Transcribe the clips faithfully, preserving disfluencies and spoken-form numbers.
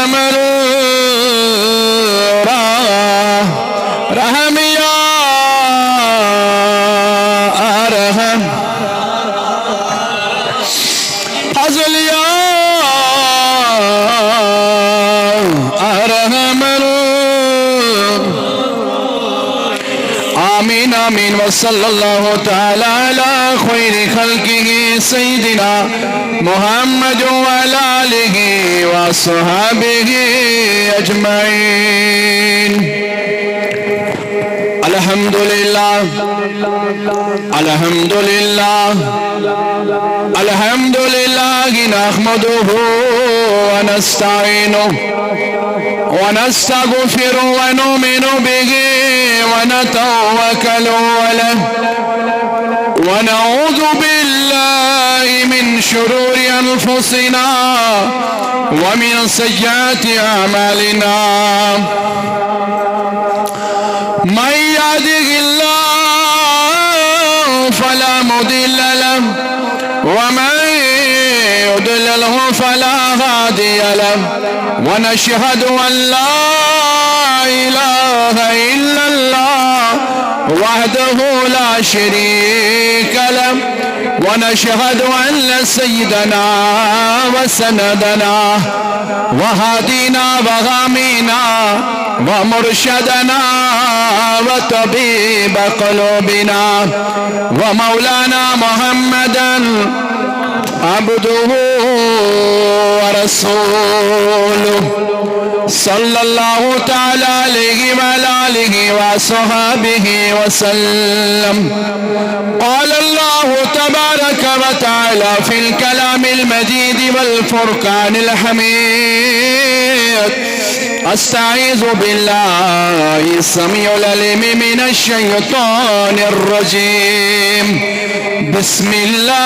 امرو را رحم یا ارحم فضل یا ارحم الراحمین۔ آمین، آمین۔ وصلی اللہ تعالی علی خیر خلقہ سیدنا محمد وعلی آلہ وصحبہ اجمعین۔ الحمدللہ، الحمدللہ، الحمدللہ نحمدہ ونستعینہ ونستغفرہ ونؤمن بہ ونتوکل علیہ ونعوذ باللہ من شرور انفسنا ومن سیئات اعمالنا۔ من يهده الله فلا مضل له ومن يضلله فلا هادي له، ونشهد أن لا إله إلا الله وحده لا شريك له، ونشهد أن سيدنا وسندنا وهادينا وغامينا ومرشدنا وطبيب قلوبنا ومولانا محمدا عبده ورسوله، صلى الله تعالى عليه وعلى آله وصحبه وسلم۔ قال الله تبارك وتعالى في الكلام المجيد والفرقان الحميد، أستعيذ بالله السميع العليم من الشيطان الرجيم۔ بسم الله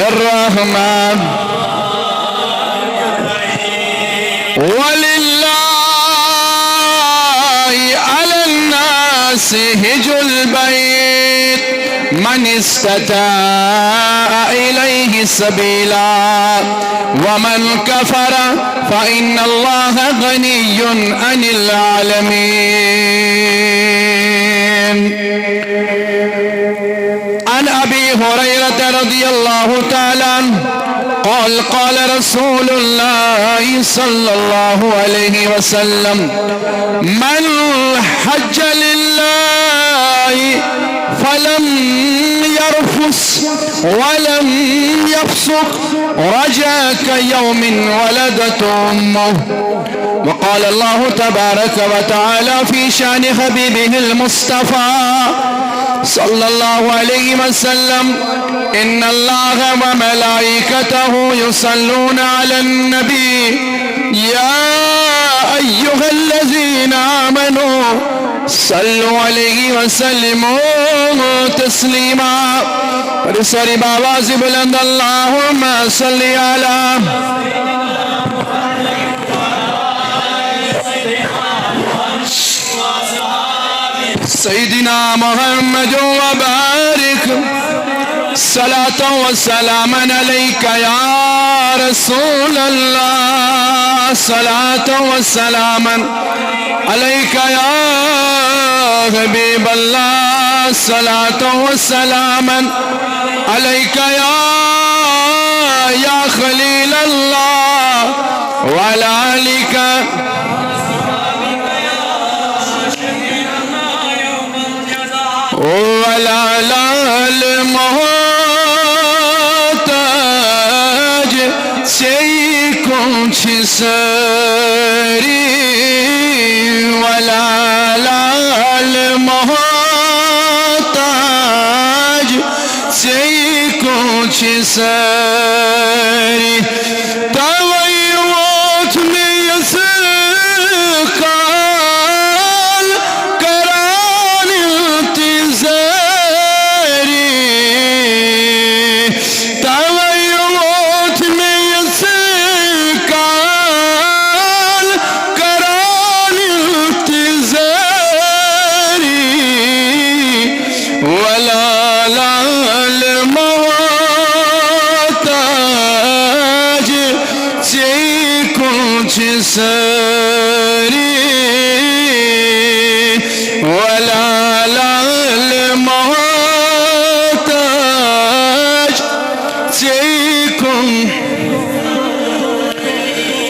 الرحمن الرحيم۔ ولله على الناس حج البيت من استطاع إليه سبيلا ومن كفر فإن الله غني عن العالمين۔ عن أبي هريرة رضي الله تعالى عنه قال، قال رسول الله صلى الله عليه وسلم، من حج لله فلم يرفث ولم يفسق رجع كيوم ولدته أمه. وقال الله تبارك وتعالى في شأن حبيبه المصطفى صلى الله عليه وسلم، إن الله وملائكته يصلون على النبي، يا أيها الذين آمنوا صلوا عليه وسلموا تسليما۔ پڑھو ساری بآواز بلند، اللهم صل على سيدنا محمد وبارك، صلاة وسلاما عليك يا رسول الله، صلاة وسلاما عليك يا حبيب الله، صلاة وسلاما عليك يا، يا خليل الله، وعلى آلك ولال محتاج سے کچھ ساری، ولال محتاج سے کچھ ساری۔ توے ووت مےٚ یَس کال کران انتظاری، توے ووت مےٚ یَس کال کران انتظاری۔ ولال محتاج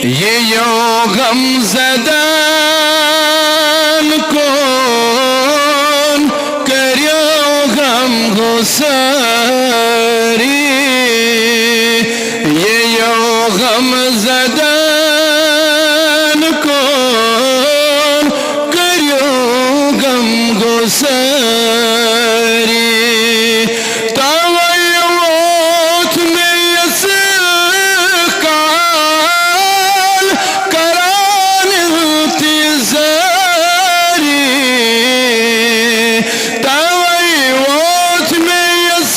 ییو غم زدن کن، کریو غم گساری۔ ییو غم زدن کن، کریو غم گساری۔ توے ووت مےٚ یژ کال کران انتظاری۔ توے ووت مےٚ یژ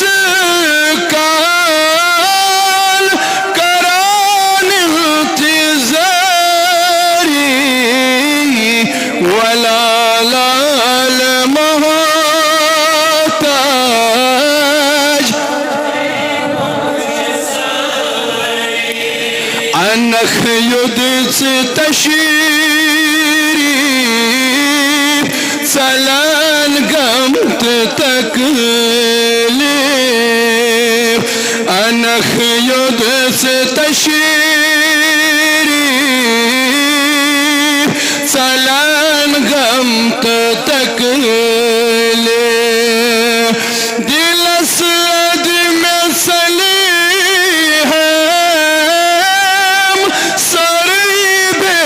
کال کران انتظاری۔ ولا لال محتاج۔ انکھ یوٚد ژٕ تشریف، ژلان غم تہٕ تکلیف۔ انکھ یوٚد ژٕ تشریف، ژلان غم تہٕ تکلیف۔ دلس ادٕ مےٚ سلیہم سٲرٕے بے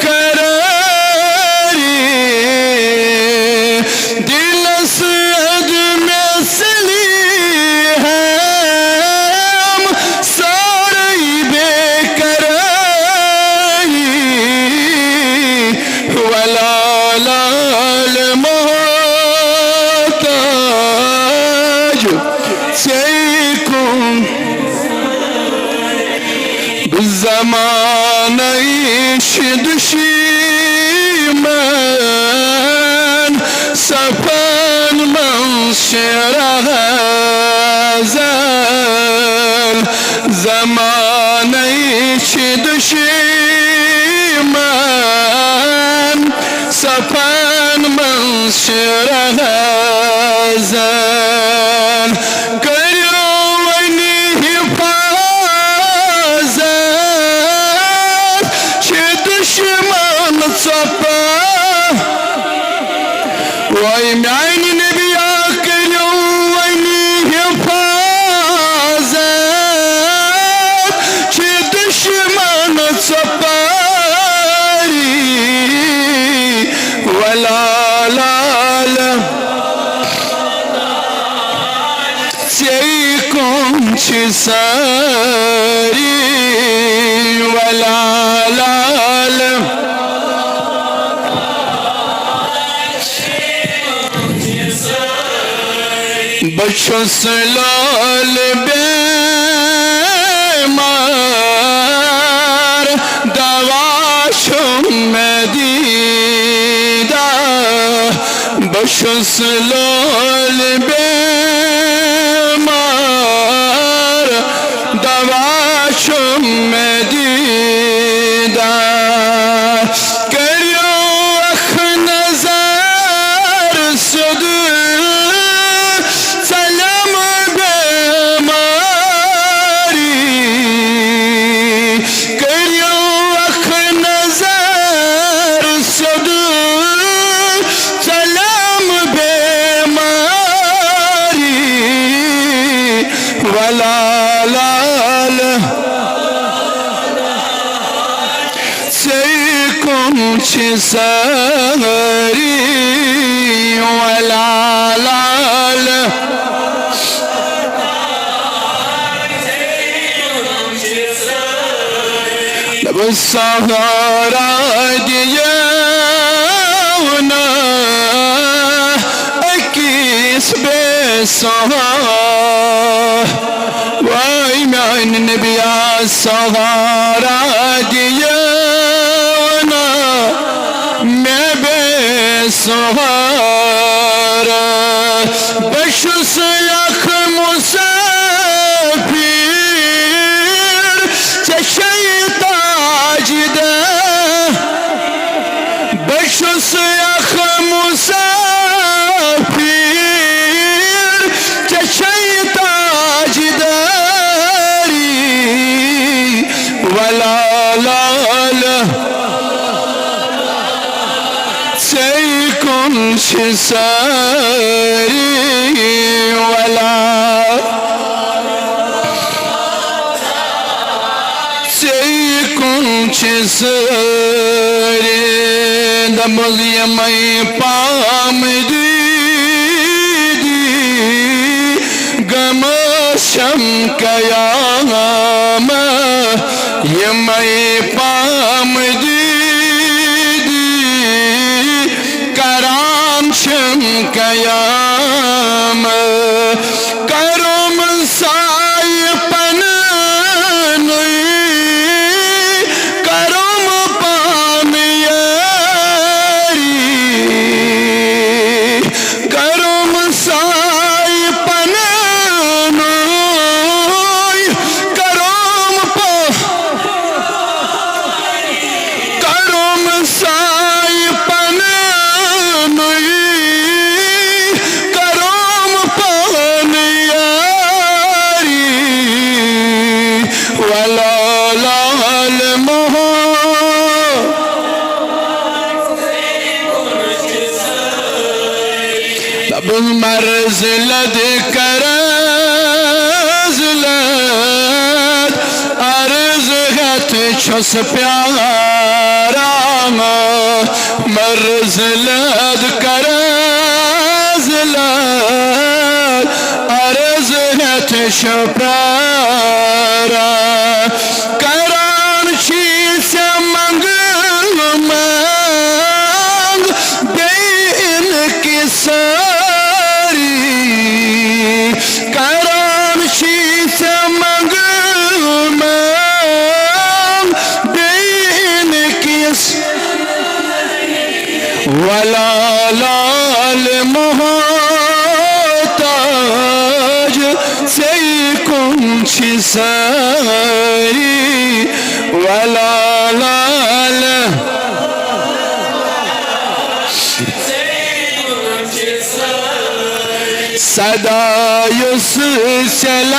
قراری۔ دلس ادٕ مےٚ سلیہم سٲرٕے بے قراری۔ ولا لال محتاج ژے کُن۔ زمانہٕ چھِ دُشمن، صفن منٛز چھِ رہزن۔ زمانہٕ چھِ دُشمن، صفن منٛز چھِ رہزن۔ کٔرِو وۄنۍ حفاظت، چھِ دُشمن ژۄپہٕ۔ وے میانہِ نبیا، کٔرِو وۄنۍ حفاظت، چھِ دُشمن ژۄپٲری۔ ولا لال ژے کُن چھِ سٲری۔ ولا لال بہٕ چھُس لول بیمار، دوا چھُم مےٚ دیٖدا۔ بہٕ چھُس لول بیمار، دوا چھُم مےٚ دیٖدا۔ کٔرِو اکھ نظر سیوٚد، ژَلٮ۪م بٮ۪مٲری۔ کٔرِو اکھ نظر سیوٚد، ژَلٮ۪م بٮ۪مٲری۔ ولا لال ژے کُن چھِ سٲری۔ ولا لال بہٕ سہارا دِیو نہٕ أکِس بے سہارا۔ وای میانہِ نبیا، سہارا دِیو نہٕ مےٚ بے سہارا۔ بہٕ چھُس اکھ مسافر، ژےٚ چھے تاجدار۔ بہٕ چھُس اکھ مسافر، ژےٚ چھے تاجداری۔ ولا لال چھِ سٲری ولا۔ ژے کُن چھِ سٲری۔ دَپُس یِمَے پام دیٖدی، غم شم قیامت۔ یِمَے پام دیٖدی، کران چھِم قیام۔ کرُم سایہِ پننُے، کرُم پانہٕ یٲری۔ کرُم سایہِ پننُے، کرُم پا-، کرُم سایہِ پننُے، کرُم پانہٕ یٲری۔ ولا لال محمد۔ دَپُس مرض لد قرض لد، عرض ہٮ۪تھ چھُس پیاران۔ مرض لد قرض لد، عرض ہٮ۪تھ چھُ پیاران۔ کران چھی ژےٚ منٛگہٕ منٛگ بیٚیہِ اِنکہِ سٲری۔ کران چھی ژےٚ منٛگہٕ منٛگ بیٚیہِ اِنکہِ س-، ولا لال محتاج، ژے کُن چھِ سٲری۔ ولا لال۔ سدا یُس ژےٚ لایہِ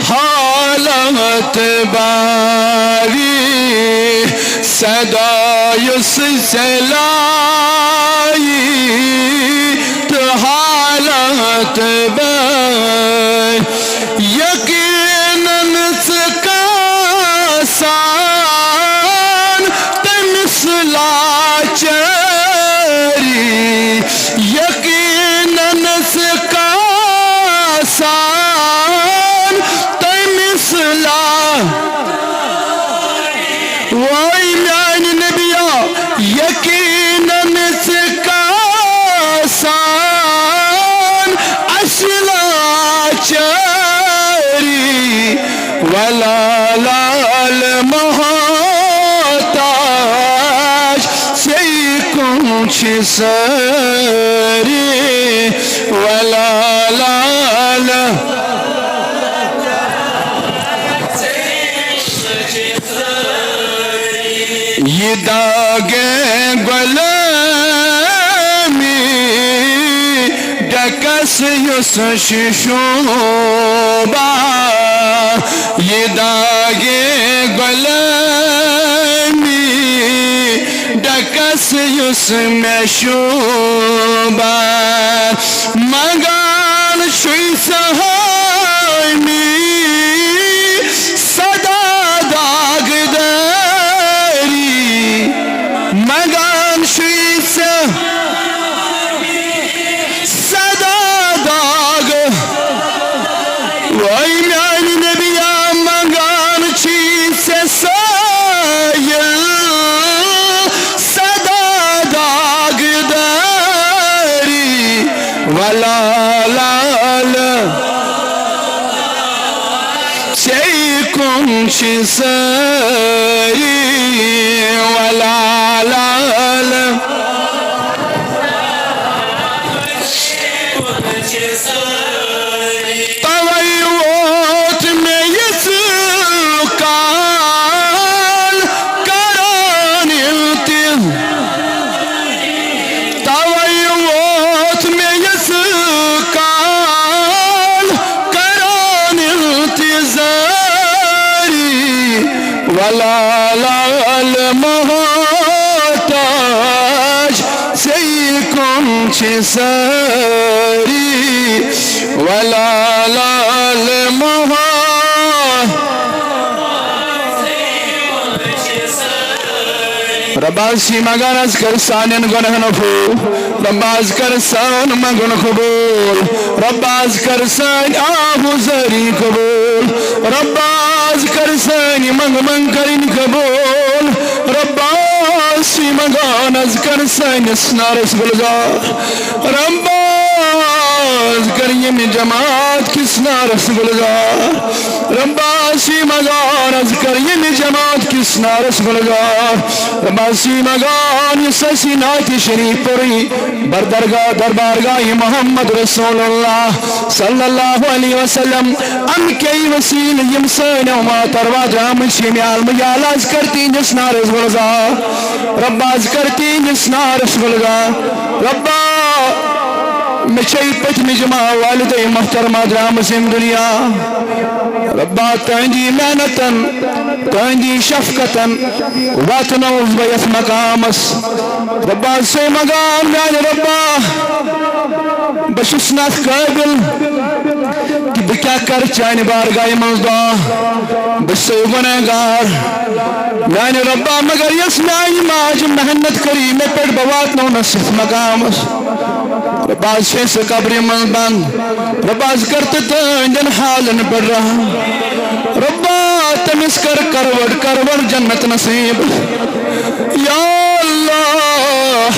حالت باوی، سدا یُس ژےٚ لایہِ تہٕ حالت باوی۔ یقیناً ژٕ کاسان تٔمِس لاچٲری، یقیناً ژٕ کاسان تٔمِس لا-، وٲے میانہِ نبیا، یقیناً ژٕ کاسان اَسہِ لاچٲری۔ ولا لال محتاج، ژے کُن چھِ سٲری۔ ولا لال۔ یہِ داغ غلٲمی ڈیکس یُس شوٗبان، یہِ داغ غلٲمی ڈیکس یُس مےٚ شوٗبان۔ منٛگان چھُے ژٕ حٲمی سدا داغدٲری، منٛگان چھُے ژٕ سدا داغ۔ وٲے میانہِ نبیا، منٛگان چھی ژےٚ سٲیِل سدا داغدٲری۔ ولا لال، ژے کُن چھِ سٲری۔ ولا لال۔ توے ووت مےٚ یہِ ژٕ کال کران التجا۔ توے ووت مےٚ یہِ ژٕ کال کران التجا۔ ولا لال محتاج، چھِ سٲری ولا لال محمد۔ رۄبا، أسۍ چھِ منٛگان، از کر سانٮ۪ن گۄناہن عفو۔ رۄبا، از کر سون منٛگُن قبوٗل۔ رۄبا، از کر سٲنۍ آہوزٲری قبوٗل۔ رۄبا، از کر سٲنۍ منٛگ منٛگ کرٕنۍ قبوٗل۔ رۄبا، أسۍ چھِ منٛگان، از کر سٲنِس نارس گُلزار۔ رۄبا، از کر ییٚمہِ جماعت کِس نارس گُلزار۔ رۄبا، أسۍ چھِ منٛگان، از کر ییٚمہِ جماعت کِس نارس گُلزار۔ رۄبا، أسۍ چھِ منٛگان، یُس اَسہِ نعتِ شریف پوٚرُے بر درگاہ، دربارگاہِ محمد رسول اللہ صلی اللہ علیہ وسلم، اَمہِ کے وسیلہٕ یِم سٲنۍ ماتر واتر آمٕتۍ چھِ ییٚمہِ عالمہٕ، یا اللہ، از کر تِہنٛدِس نارس گُلزار۔ رۄبا، از کر تِہنٛدِس نارس گُلزار۔ رۄبا، مےٚ چھے پٔتمہِ جمعہ والدے محترمہ درامٕژ ییٚمہِ دُنیا۔ رۄبا، تُہنٛدی محنتن، تُہنٛدی شفقتن واتنووُس بہٕ یتھ مقامس۔ رۄبا، سُے مقام میانہِ رۄبا، بہٕ چھُس نہٕ اتھ قٲبل کہِ بہٕ کیٛاہ کرٕ چانہِ بارگاہہِ منٛز دعا۔ بہٕ چھُسے گۄنہگار۔ میانہِ رۄبا، مگر یۄس میانہِ ماجہِ محنت کٔر، یہِ مےٚ پٮ۪ٹھ، بہٕ واتنوونس یتھ مقامس۔ رۄبا، از چھے سۄ قبرِ منٛز بنٛد۔ رۄبا، از کر تہٕ تہنٛدٮ۪ن حالن پٮ۪ٹھ رحم۔ رۄبا، تٔمِس کر کروٹ کروٹ جنت نصیب۔ یا اللہ،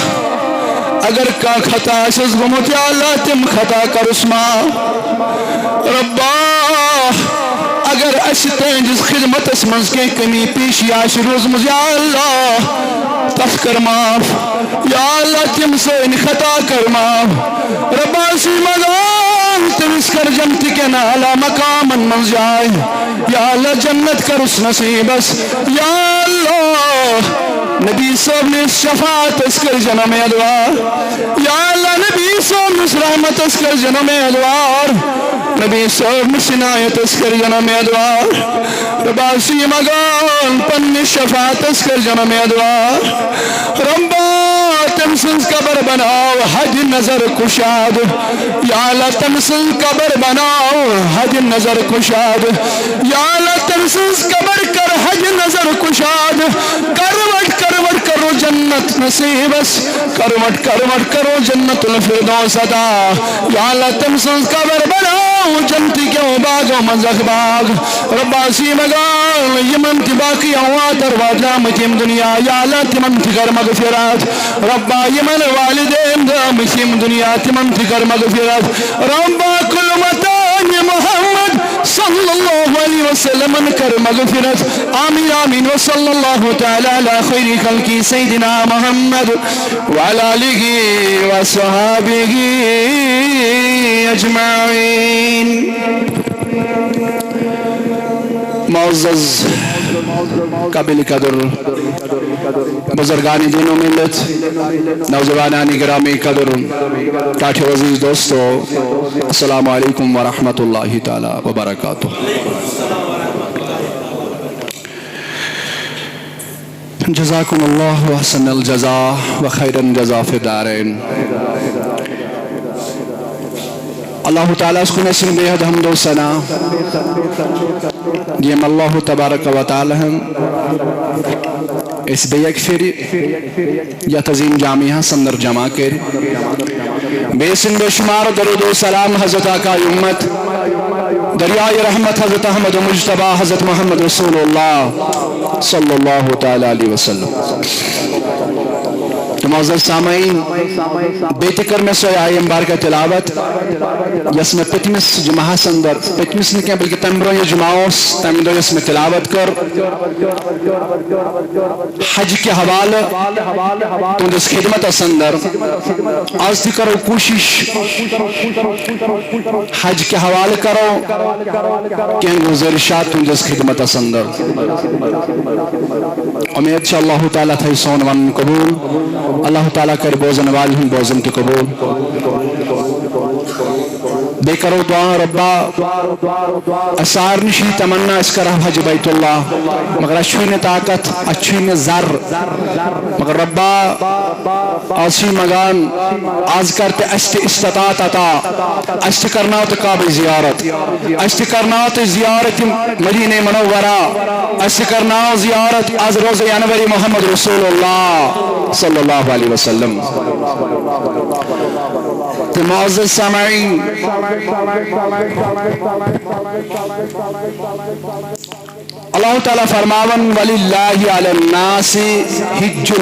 اگر کانٛہہ خطا آسٮ۪س گوٚمُت، یا اللہ، تِم خطا کرُس معاف۔ رۄبا، اگر اسہِ تہنٛدِس خدمتس منٛز کینٛہہ کمی پیشی آسہِ روٗزمٕژ، یا اللہ، تتھ کر معاف۔ یا اللہ، تِم سٲنۍ خطا کر معاف۔ رۄبا، أسۍ چھِ منٛگان، تٔمِس کر جنتہٕ کٮ۪ن اعلیٰ مقامن منٛز جاے۔ یا اللہ، جنت کرُس نصیبس۔ یا اللہ، نبی صٲبنِس شفاعتس کٔرۍ زٮ۪ن اُمیدوار۔ یا اللہ، نبی صٲبنِس رحمتس کٔرۍ زٮ۪ن اُمیدوار۔ نبی صٲبنِس عنایتس کٔرۍ زٮ۪ن اُمیدوار۔ رۄبا، أسۍ چھِ منٛگان، پننِس شفاعتس کٔرۍ زٮ۪ن اُمیدوار۔ رۄبا، تٔمۍ سٕنٛز قبر بناو حد نظر کُشاد۔ یا اللہ، تٔمۍ سٕنٛز قبر بناو حد نظر کُشاد۔ یا اللہ، تٔمۍ سٕنٛز قبر کر حد نظر کُشاد۔ کروٹ کروٹ کرو جنت نصیبس۔ کروٹ کروٹ کرو جنت الفردوس عطا۔ یا اللہ، تٔمۍ سٕنٛز قبر بناو جنتی کیو باغو منٛز اکھ باغ۔ رۄبا، أسۍ چھِ منٛگان، یِمن تہِ باقی اموات درواز آمٕتۍ یِم دُنیا، یا اللہ، تِمن تہِ کر مغفرت۔ رۄبا، یِمن والدین درامٕتۍ یِم دُنیا، تِمن تہِ کر مغفرت۔ رۄبا، کل امتان محمد صلی اللہ علیہ وسلمن کر مغفرت۔ آمین، آمین۔ وصلی اللہ تعالی علی خیر خلقہ سیدنا محمد وعلی آلہ وصحابہ اجمعین۔ معزز، قابل قدر بزرگان دین و ملت، نوجوانان گرامی قدر، ٹاٹھیو عزیز دوستو، السلام علیکم ورحمۃ اللہ تعالی وبرکاتہ۔ جزاکم اللہ احسن الجزا و خیر الجزا فی الدارین۔ اللہ تعالیٰ ہس کُن ٲسِن بے حد حمد و ثنا۔ ییٚمۍ اللہ تبارک و تعالیٰ ہن أسۍ بیٚیہِ اَکہِ پھِرِ یتھ عظیم جامعہ ہس اندر جمع کٔرۍ۔ بیٚیہِ ٲسِن بے شمار درود و سلام حضرت آقا امت، دریائے رحمت حضرت احمد مجتبیٰ حضرت محمد رسول اللہ صلی اللہ تعالیٰ علیہ وسلم۔ تو معزز سامعین، بیٚیہِ تہِ کٔر مےٚ سۄے آیہِ مبارکہ تلاوت، یۄس مےٚ پٔتمِس جمعہس اندر، پٔتمِس نہٕ کینٛہہ بلکہ تمہِ برونٛہہ یُس جمعہ اوس، تمہِ دۄہ یۄس مےٚ تلاوت کٔر حج کہِ حوالہٕ تُہنٛدِس خدمتس اندر۔ از تہِ کرو کوٗشش، حج کہِ حوالہٕ کرو کینٛہہ گزٲرِشات تُہنٛدِس خدمتس اندر۔ امید چھِ اللہ تعالیٰ تھایہِ سون ونُن قبول۔ اللہ تعالیٰ کرِ بوزن والٮ۪ن ہُنٛد بوزُن تہِ قبول۔ بیٚیہِ کرو دعا، رۄبا، اسہِ سارنٕے چھِ یہِ تمنا، أسۍ کرو حج بیت اللہ، مگر اسہِ چھُے نہٕ طاقت، اسہِ چھُے نہٕ زر، مگر رۄبا، از چھِ منگان، از کر تہٕ اسہِ تہِ استطاعت عطا، اسہِ تہِ کرناو تہٕ کعبٕچ زیارت، اسہِ تہِ کرناو تہٕ زیارت مدینہ منورہ، اسہِ تہِ کرناو زیارت از روزہ انور محمد رسول اللہ صلی اللہ علیہ وسلم۔ تہٕ معزز سامعین، اللہ تعالیٰ فرماون، "وللہ علی الناس حج